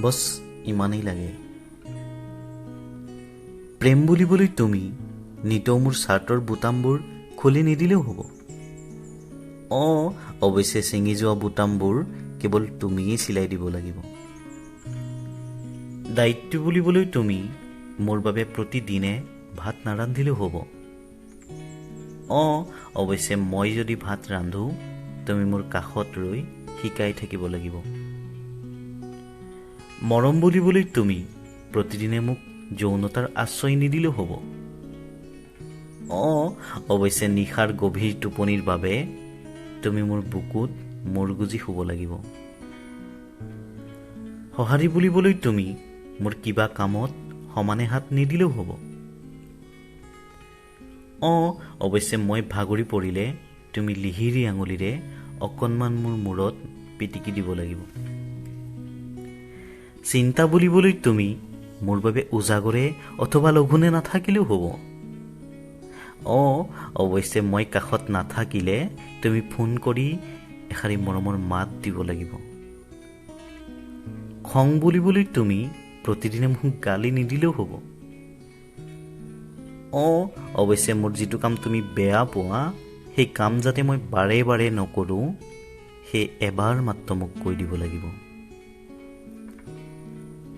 বছ, ইমানেই লাগে। প্ৰেম বুলিবলৈ তুমি নিতৌ মোৰ চাৰ্টৰ বুটামবোৰ খুলি নিদিলেও হ'ব। অঁ, অৱশ্যে ছিঙি যোৱা বুটামবোৰ কেৱল তুমিয়েই চিলাই দিব লাগিব। দায়িত্ব বুলিবলৈ তুমি মোৰ বাবে প্ৰতিদিনে ভাত নাৰান্ধিলেও হ'ব। অঁ, অৱশ্যে মই যদি ভাত ৰান্ধো, তুমি মোৰ কাষত ৰৈ শিকাই থাকিব লাগিব। মৰম বুলিবলৈ তুমি প্ৰতিদিনে মোক যৌনতাৰ আশ্ৰয় নিদিলেও হ'ব। অঁ, অৱশ্যে নিশাৰ গভীৰ টোপনিৰ বাবে তুমি মোৰ বুকুত মূৰ গুজি শুব লাগিব। সঁহাৰি বুলিবলৈ তুমি মোৰ কিবা কামত সমানে হাত নিদিলেও হ'ব। অঁ, অৱশ্যে মই ভাগৰি পৰিলে তুমি লিহিৰি আঙুলিৰে অকণমান মোৰ মূৰত পিটিকি দিব লাগিব। চিন্তা বুলিবলৈ তুমি মোৰ বাবে উজাগৰে অথবা লঘোণে নাথাকিলেও হ'ব। অঁ, অৱশ্যে মই কাষত নাথাকিলে তুমি ফোন কৰি এষাৰি মৰমৰ মাত দিব লাগিব। খং বুলিবলৈ তুমি প্ৰতিদিনে মোক গালি নিদিলেও হ'ব। অঁ, অৱশ্যে মোৰ যিটো কাম তুমি বেয়া পোৱা, সেই কাম যাতে মই বাৰে বাৰে নকৰোঁ, সেই এবাৰ মাত্ৰ মোক কৈ দিব লাগিব।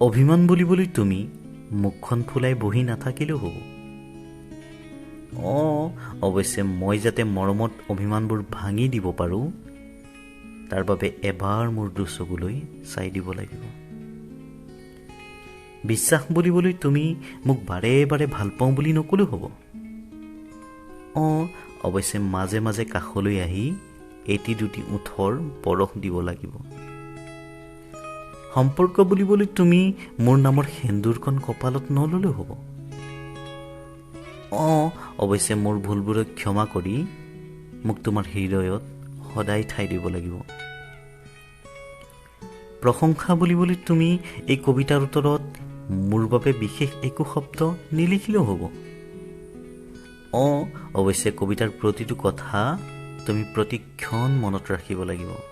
অভিমান বুলিবলৈ তুমি মুখখন ফুলাই বহি নাথাকিলেও হ'ব। অঁ, অৱশ্যে মই যাতে মৰমত অভিমানবোৰ ভাঙি দিব পাৰোঁ, তাৰ বাবে এবাৰ মোৰ দুচকুলৈ চাই দিব লাগিব। বিশ্বাস বুলিবলৈ তুমি মোক বাৰে বাৰে ভাল পাওঁ বুলি নক'লেও হ'ব। অঁ, অৱশ্যে মাজে মাজে কাষলৈ আহি এটি দুটি ওঁঠৰ পৰশ দিব লাগিব। সম্পৰ্ক বুলিবলৈ তুমি মোৰ নামৰ সেন্দুৰকণ কপালত নল'লেও হ'ব। অঁ, অৱশ্যে মোৰ ভুলবোৰক ক্ষমা কৰি মোক তোমাৰ হৃদয়ত সদায় ঠাই দিব লাগিব। প্ৰশংসা বুলিবলৈ তুমি এই কবিতাৰ উত্তৰত মোৰ বাবে বিশেষ একো শব্দ নিলিখিলেও হ'ব। অঁ, অৱশ্যে কবিতাৰ প্ৰতিটো কথা তুমি প্ৰতিক্ষণ মনত ৰাখিব লাগিব।